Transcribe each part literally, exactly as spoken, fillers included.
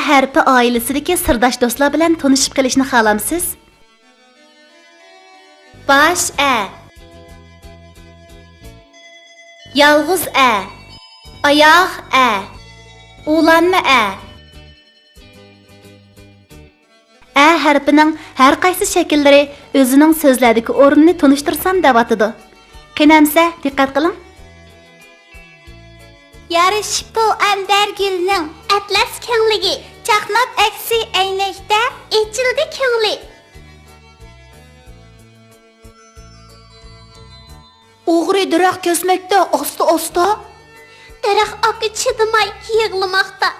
ھەرپى ئائىلىسىدىكى سىرداش دوستلار بىلەن تونۇشۇپ قېلىشنى خالامسىز؟ باش ئە. يالغۇز ئە. ئاياغ ئە. ئۇلانما ئە. ئە ھەرپىنىڭ ھەر قايسى شەكىللىرى ئۆزىنىڭ سۆزلەردىكى ئورنىنى تونۇشتۇرسام دەۋاتىدۇ. قېنى ئەمسە، دىققەت قىلىڭ. يارىشىپتۇ ئەندەر گۈلنىڭ ئەتلەس كۆڭلىگە، چاقناپ ئەكسى ئەينەكتە ئېچىلدى كۆڭلى. ئوغرى دەرەخ كەسمەكتە ئاستا-ئاستا. دەرەخ ئاكا چىدىماي يىغلىماقتا.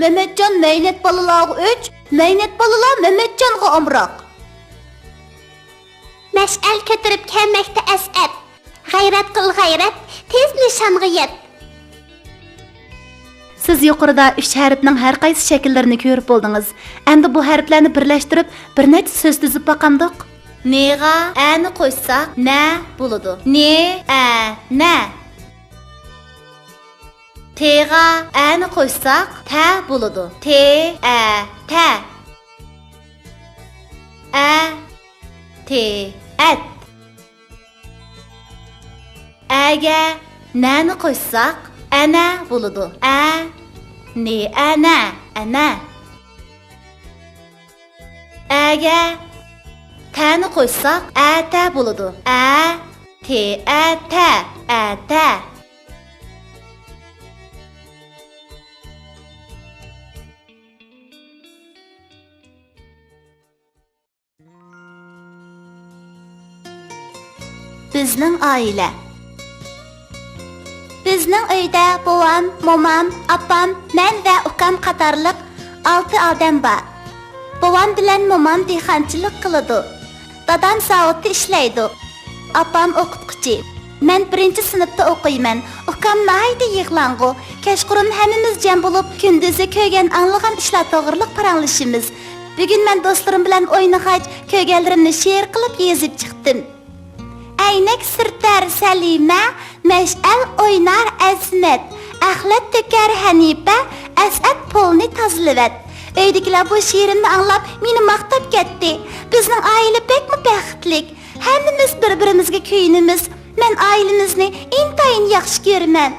مەمەتجان مەينەت بالىلارغا ئۆچ، مەينەت بالىلار مەمەتجانغا ئامراق. مەشئەل كۆتۈرۈپ كەلمەكتە ئەسئەت. غەيرەت قىل غەيرەت، تېز نىشانغا يەت. سىز يۇقىرىدا ئۈچ ھەرپنىڭ ھەر قايسى شەكىللىرىنى كۆرۈپ بولدىڭىز. ئەمدى بۇ ھەرپلەرنى بىرلەشتۈرۈپ، بىر نەچچە سۆز تۈزۈپ باقامدۇق؟ نىغا ئەنى قوشساق، نە بولىدۇ. نى، ئە، نە. تېغا ئەنى قوشساق، تە بولىدۇ. تې، ئە، تە. ئە، تې، ئەت. ئەگە نەنى قوشساق، ئەنە بولىدۇ. ئە، نى، ئەنە، ئەنە. ئەگە تەنى قوشساق، ئەتە بولىدۇ. ئە، تې، ئەتە، ئەتە. بىزنىڭ ئائىلە. بىزنىڭ ئۆيدە بوۋام، مومام، ئاپام، مەن ۋە ئۇكام قاتارلىق ئالتە ئادەم بار. بوۋام بىلەن مومام دېھقانچىلىق قىلىدۇ. دادام زاۋۇتتا ئىشلەيدۇ. ئاپام ئوقۇتقۇچى. مەن بىرىنچى سىنىپتا ئوقۇيمەن. ئۇكام ناھايىتى يىغلاڭغۇ. كەچقۇرۇن ھەممىمىز جەم بولۇپ، كۈندۈزى كۆرگەن، ئاڭلىغان ئىشلار توغرىلىق پاراڭلىشىمىز. بۈگۈن مەن دوستلىرىم بىلەن ئوينىغاچ، كۆرگەنلىرىمنى شېئىر قىلىپ يېزىپ چىقتىم. ئەينەك سۈرتەر سەلىمە، مەشئەل ئوينار ئەزىمەت، ئەخلەت تۆكەر ھەنىپە، ئەسئەت پولنى تازىلىۋەت. ئۆيدىكىلەر بۇ شېئىرىمنى ئاڭلاپ، مېنى ماختاپ كەتتى. بىزنىڭ ئائىلە بەكمۇ بەختلىك. ھەممىمىز بىر-بىرىمىزگە كۆيۈنىمىز. مەن ئائىلىمىزنى ئىنتايىن ياخشى كۆرىمەن.